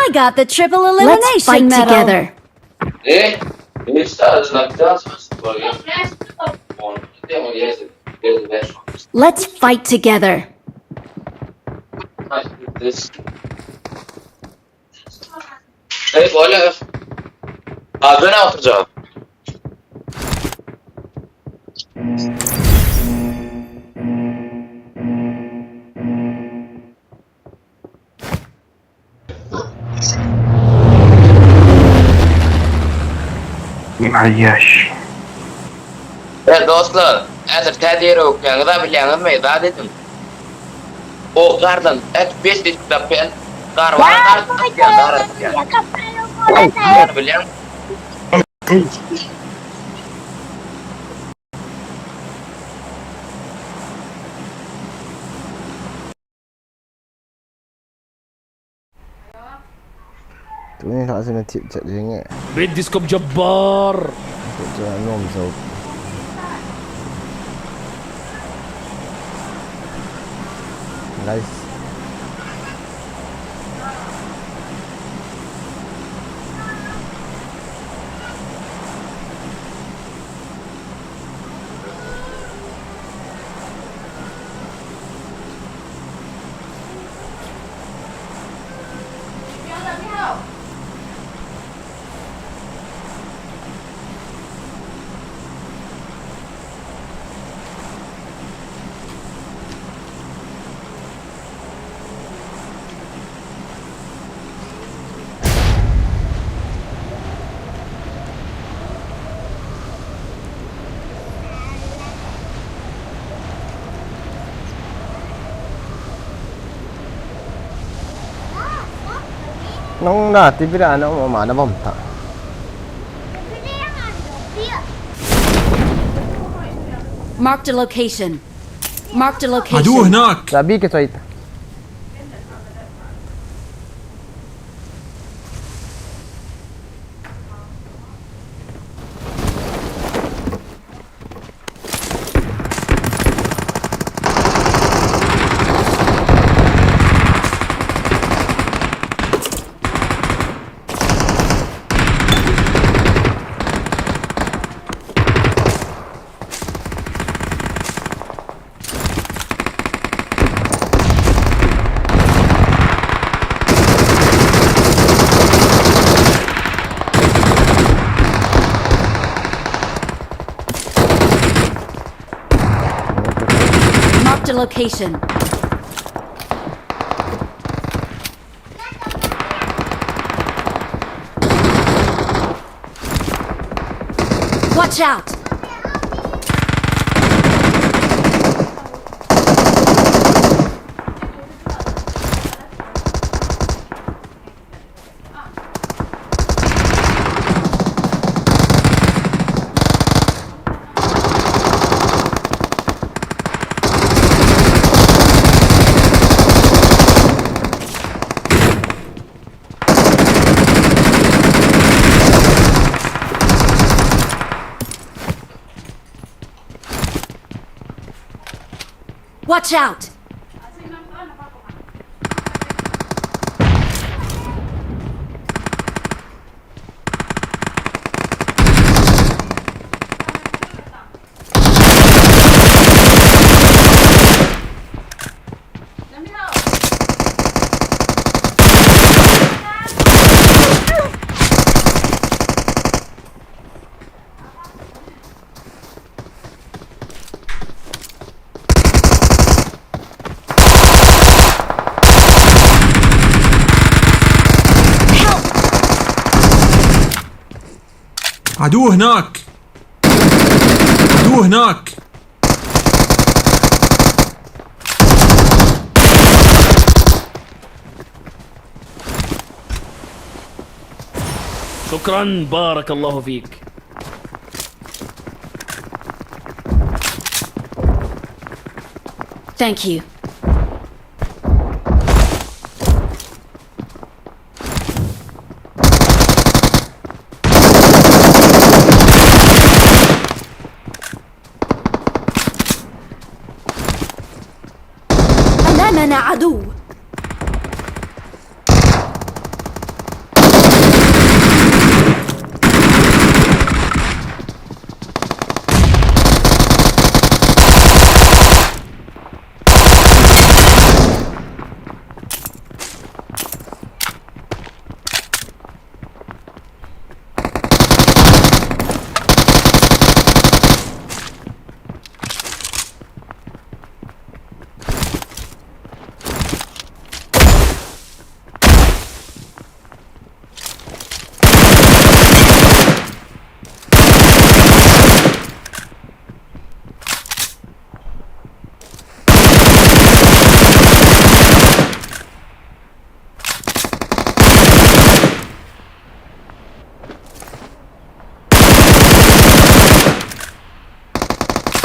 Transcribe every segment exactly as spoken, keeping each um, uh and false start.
I got the triple elimination medal. Let's fight together. Let's fight together. Hey, boy, uh, I've been out the job. Ai, ai. E, dostlar, hozir tadiro, yangi da bilen me da dedim. O kardan, et pes dik da pen. Kar var, kar, kar, kar. Kar bilen. Tuni lhah chu na thip chet jing e. Bit Discop Jabbar. Thip chet a nom zo. Nice. Nung na tibira na um ma na bom ta. Marked a location. Marked a location. Aduh, nak. Sabi ke sait. Marked a location. Watch out! Watch out! عدو هناك. عدو هناك. شكرا، بارك الله فيك. Thank you. An أمامنا عدو.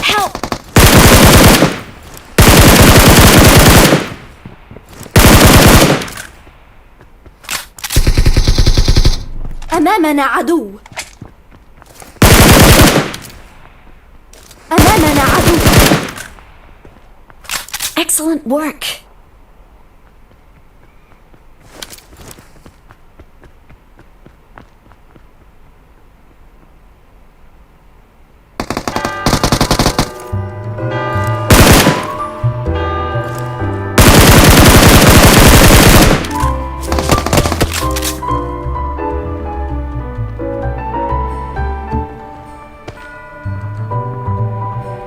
Help! أمامنا عدو. أمامنا عدو. Excellent work.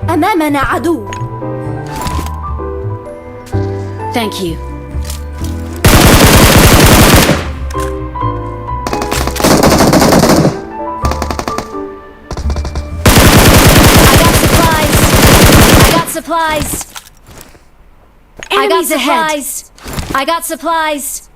أمامنا عدو. Thank you. I got supplies. I got supplies. I got Enemies ahead. Supplies. I got supplies.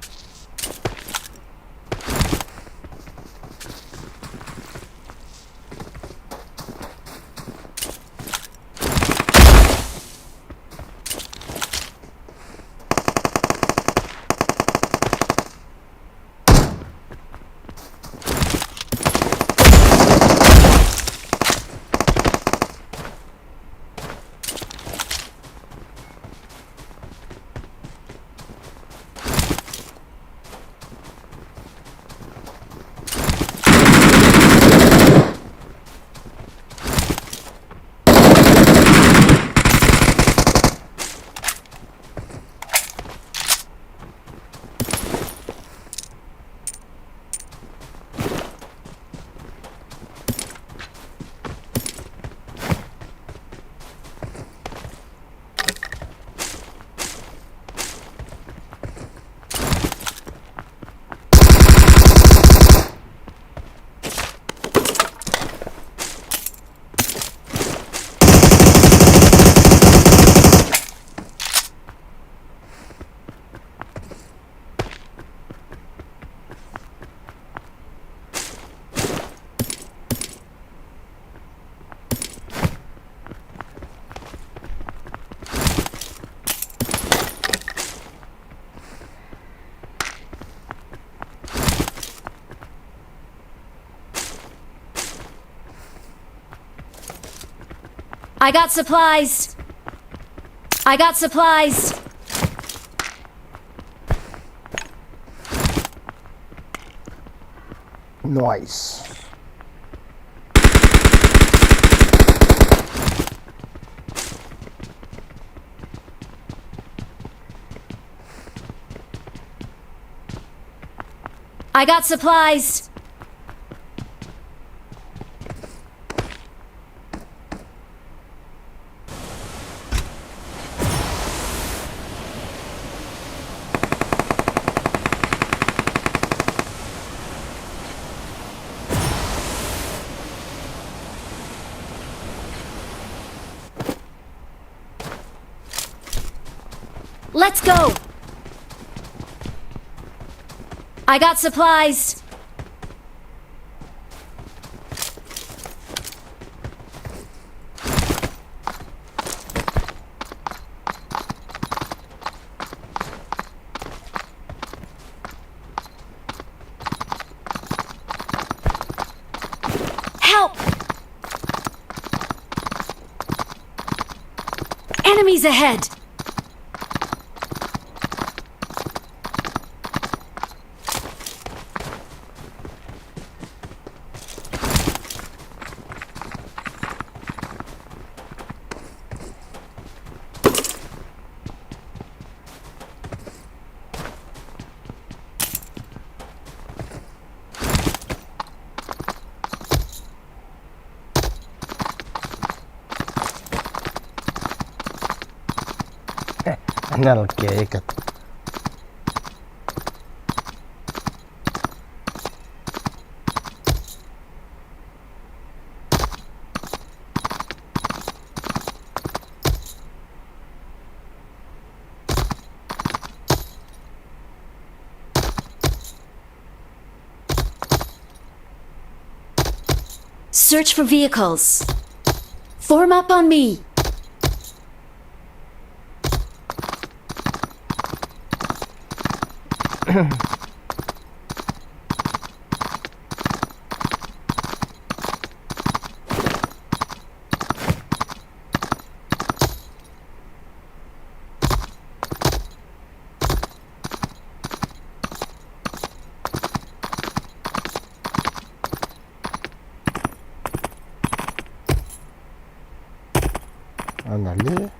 I got supplies. I got supplies. Nice. I got supplies. Let's go! I got supplies. Help! Enemies ahead! Nal ke kat. Search for vehicles. Form up on me. Ana le.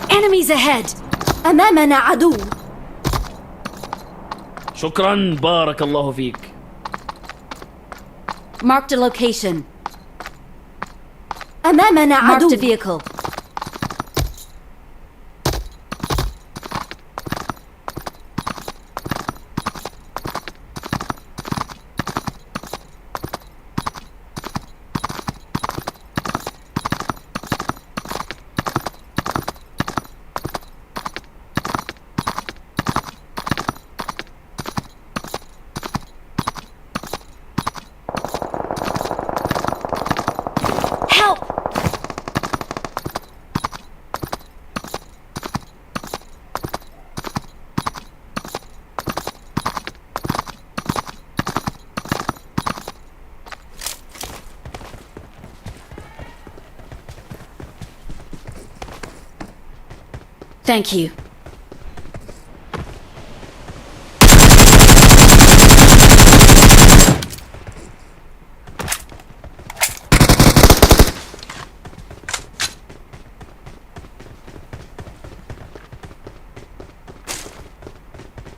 Enemies ahead! أمامنا عدو! شكرا، بارك الله فيك. Marked a location. أمامنا عدو. Marked a vehicle. Help! Thank you.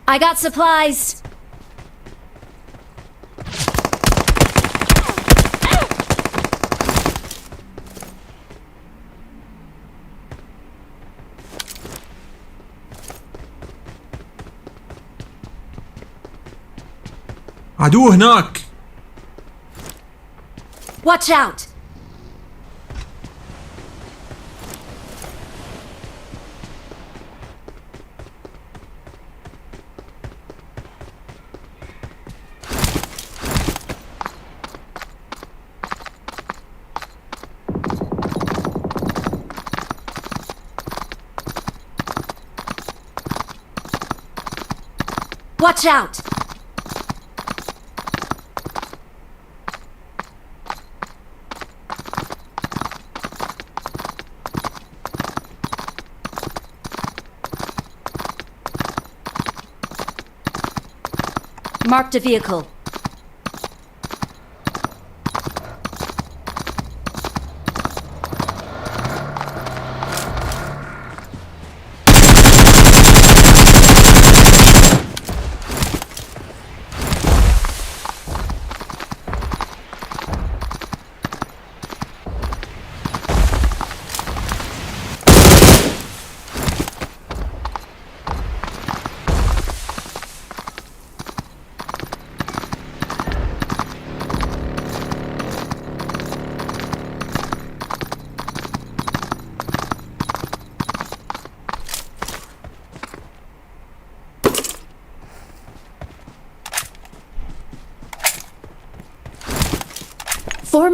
I got supplies. عدو هناك. Watch out! Watch out! Marked a vehicle.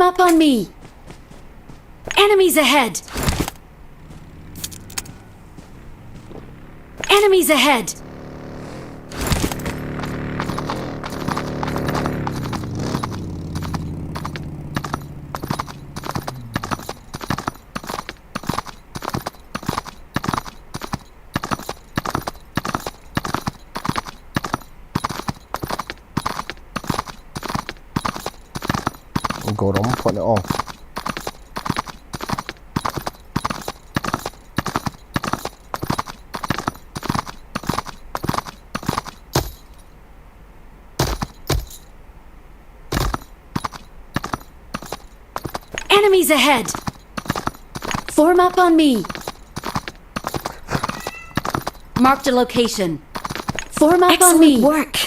Up on me! Enemies ahead! Enemies ahead! Gorom phone on. Enemies ahead! Form up on me! Marked a location. Form up on me! Excellent work!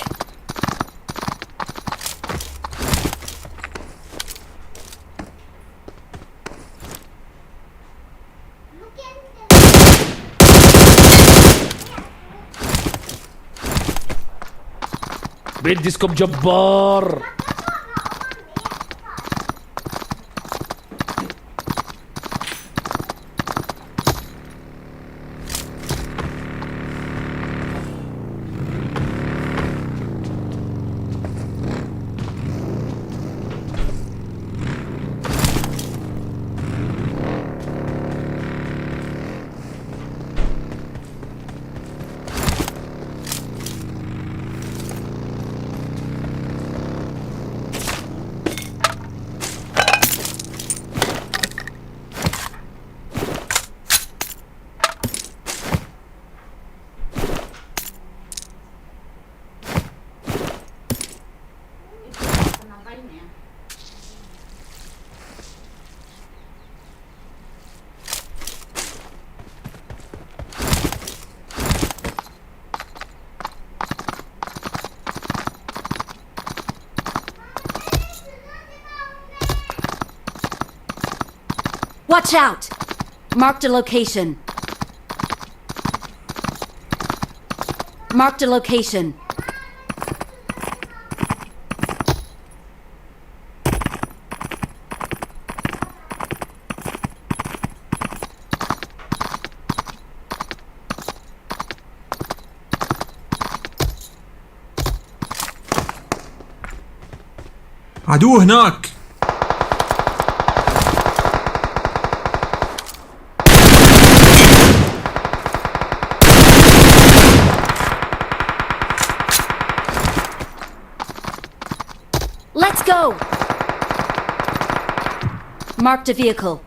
Bel diskop Jabbar. Watch out! Marked a location. Marked a location. Adu hnak. Let's go! Marked a vehicle.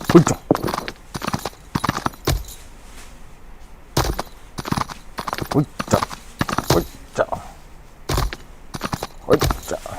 Good job. Good job. Good job. Good job.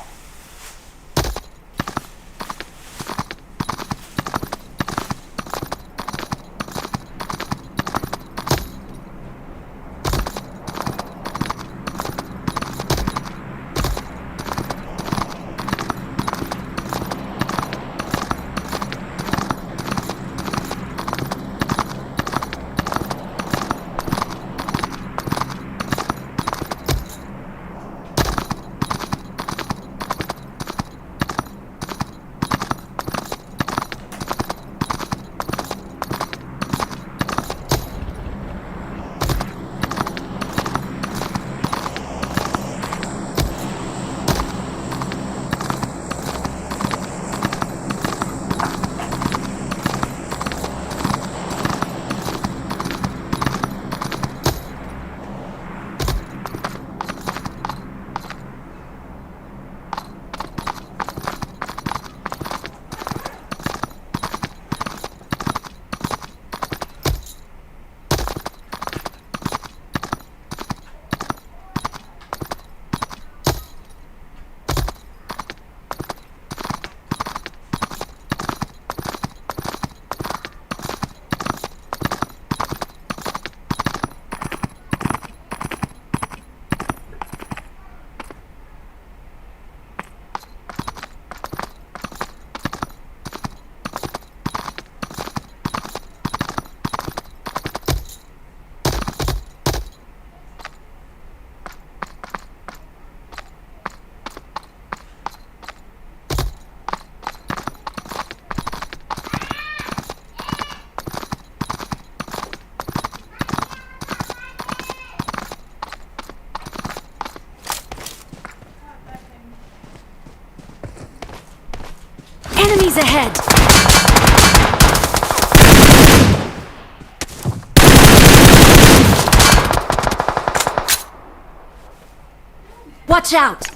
Watch out!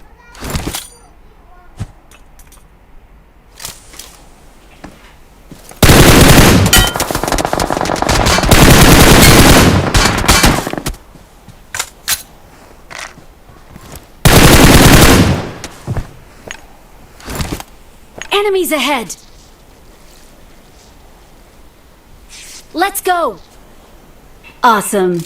Enemies ahead! Let's go! Awesome.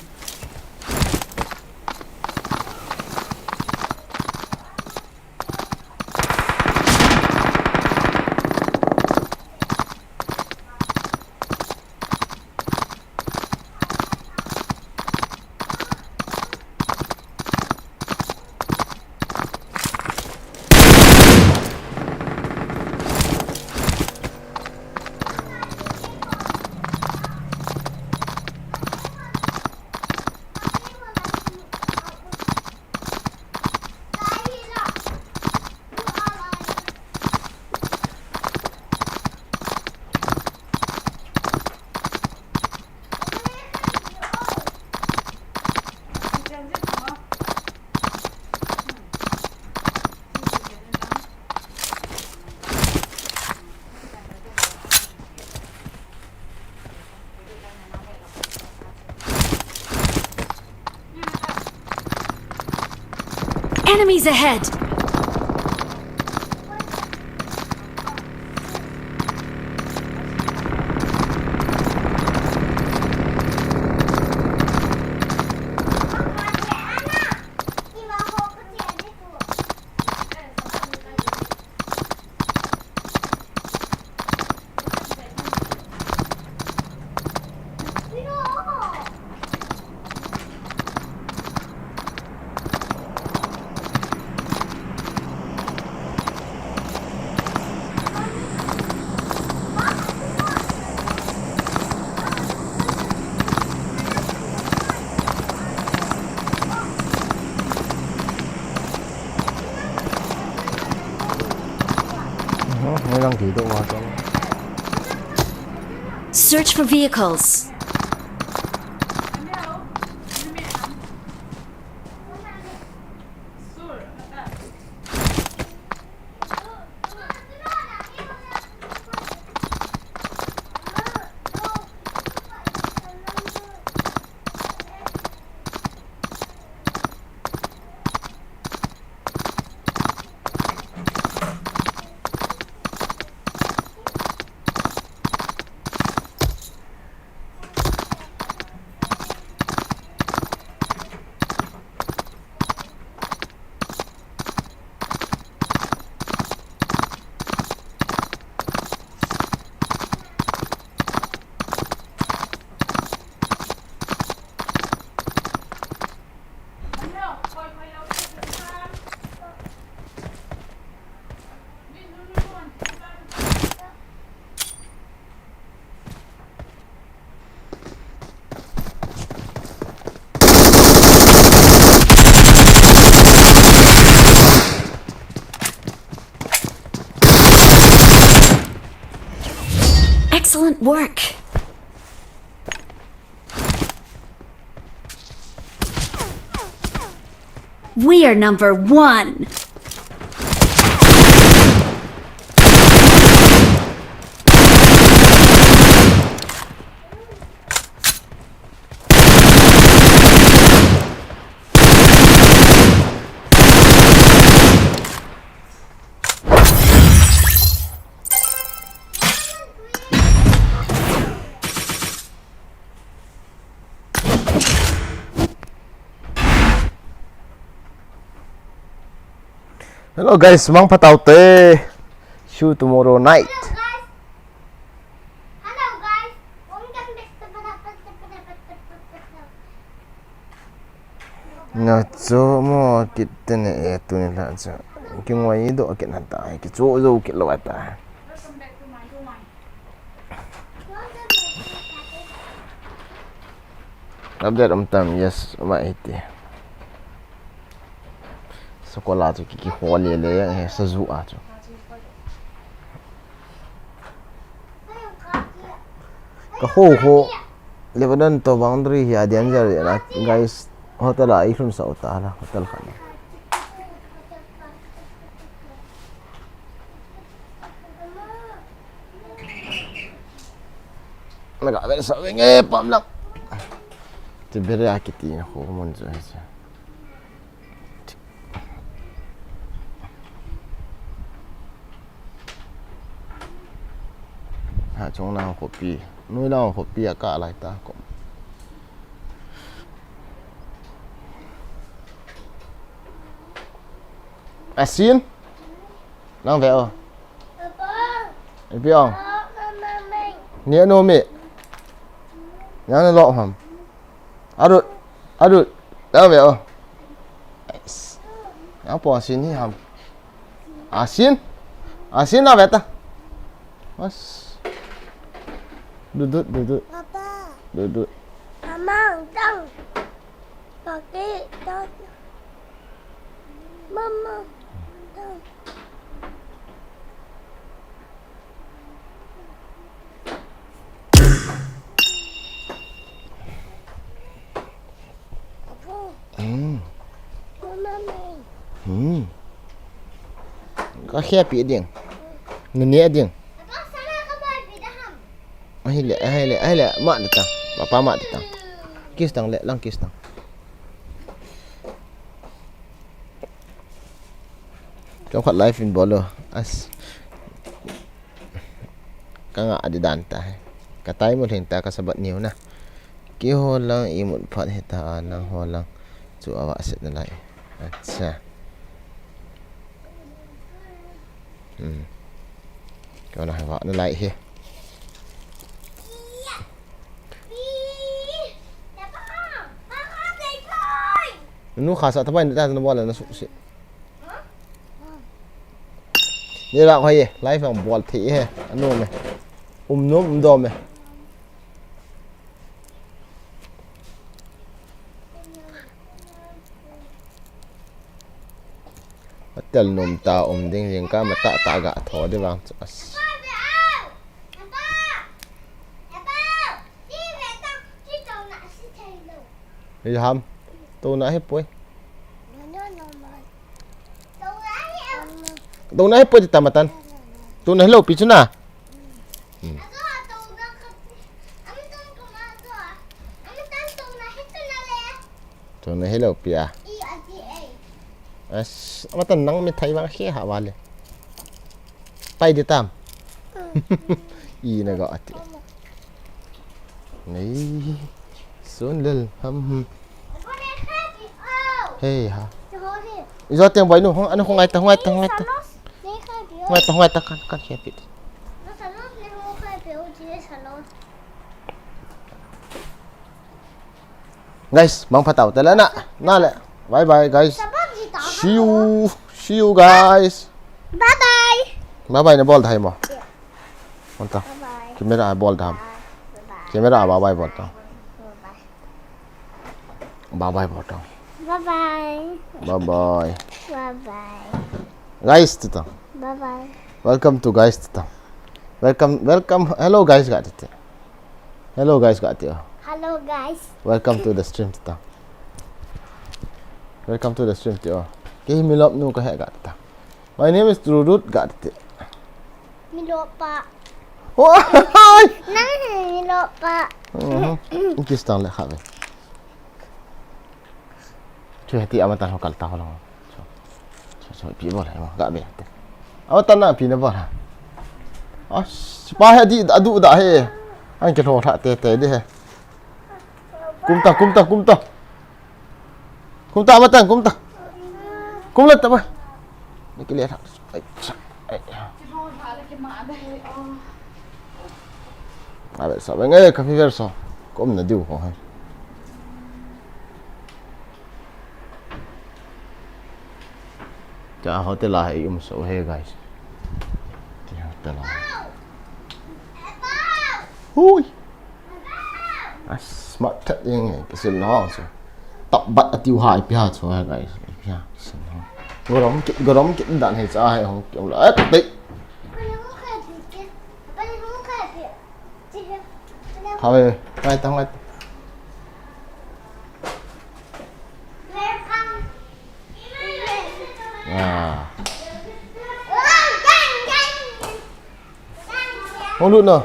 Enemies ahead! Search for vehicles. Excellent work. We are number one. Hello guys, mangpha taute. See you tomorrow night. Hello guys. Hello guys. Welcome back to Nga chu mo kit te ne e tuni la chu. Kingoi doh kit na ta, kichu jou kit lou ta. Update um tam, yes, ma hiti. Sakola chu ki, kihol le le yang he, sa ju a chu. Ka ho ho, Lebanon to boundary hi a danger le na, guys, hotel a i lhun sa uta la, hotel khat. Taga vel sa veng e pam lang. Ti bere a kiti na ho mun chu he se. Ha chung na ho pi. Nui la ho pi a ka lai ta ko. Asin. Nang ve o. Ipi ong. Ni anu mi. Nang na lo ham. Adut. Adut. Nang ve o. Nang po asin hi ham. Asin. Asin na ve ta. Mas. Dudut, dudut. Papa. Dudut. Mama, dang. Paki, dang. Mama, dang. Hmm. Hmm. Ka khia pi ding. Nani ding. Ahile, ahile, ahile, ma de ta. Papa ma de ta. Kiss tang le, lang kiss tang. Chomkhat live in bol lo. As. Ka nga adi dan ta he. Ka tai mu lhing ta ka sabat niu na. Keiho lang imut phat hita a nangho lang chu ava set nalai. Acha. Hmm. Keiho na ava nalai he. Nu khasa ta bai na ta na bol na su si. Ni la khoi e, live ang bol thei he, anu me. Um nom um dom me. Atel nom ta um ding jing ka ma ta ta ga tho de vang chu as. Ei ham. Tuna hi poi. Tuna hi poi ti ta matan. Tuna hi lo pi chu na. Hmm. Tuna hi lo pi a. As, matan nang mi thai vang he ha vale. Pai di tam. I na ga ati. Nei. Sun lel ham. Hey ha. Ijo teng bai nu hong, anu hong ai ta, hong ai ta, hong ai ta. Hong ai ta, hong ai ta kan, kan he pit. Guys, mang phatau te le na. Na le. Bye bye guys. See you. See you guys. Bye bye. Bye bye na bol thai mo. Anta. Bye bye. Camera bol dam. Bye bye. Camera bye bye bol ta. Bye bye. Bye bye bol ta. Bye bye. Bye bye. Bye bye. Guys, tita. Bye bye. Welcome to guys, tita. Welcome, welcome. Hello guys, ga tita. Hello guys, ga tita. Hello guys. Welcome to the stream, tita. Welcome to the stream, tita. Kei hi Milop nu kahi ga tita. My name is Rurut ga tita. Milop pa. Oh, hi. Nang hi Milop pa. Mhm. Kiss tang le ha ve. Chu heti ama tan ho kal ta ho lang. Chu, chu, chu, pi bol hai ma, ga be te. Ama tan na pi na bol ha. Ah, sipa he di, adu da he. An ke lo tha te te di he. Kum ta, kum ta, kum ta. Kum ta, ama tan, kum ta. Kum la ta ba. Ni ke le tha. Ai, cha, ai. Ave sa, veng e, ka fever sa. Ka umna diu ho hai. Cha hotel a hai um so he, guys. Cha hotel a. Hui. A smart that jeng e, kisil na ho chu. Tap bat atiu hai pi ha chu hai guys. Pi ha, kisil na ho. Gorom kit, gorom kit dan hai cha hai ho. Kiu la, eh, tei. Hai, hai, tang, hai. Ah. Hong lut na.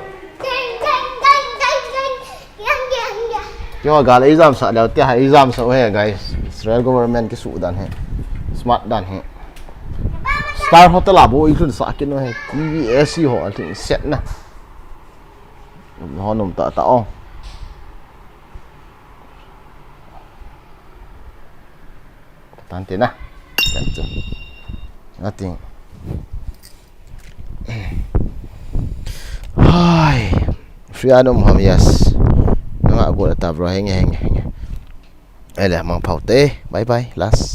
Keiho gal exam sa leu te ha exam sa he guys. Israel government kisuh dan he. Smart dan he. Star Hotel a bou ilhun sa kit u he. T V A C ho alhun set na. Ho nom tah tah o. Tante na. Tante. Nothing. Hai. Free a nom ham, yes. Nanga go ta bro, henge, henge, henge. Ele, mang phau te. Bye bye. Last.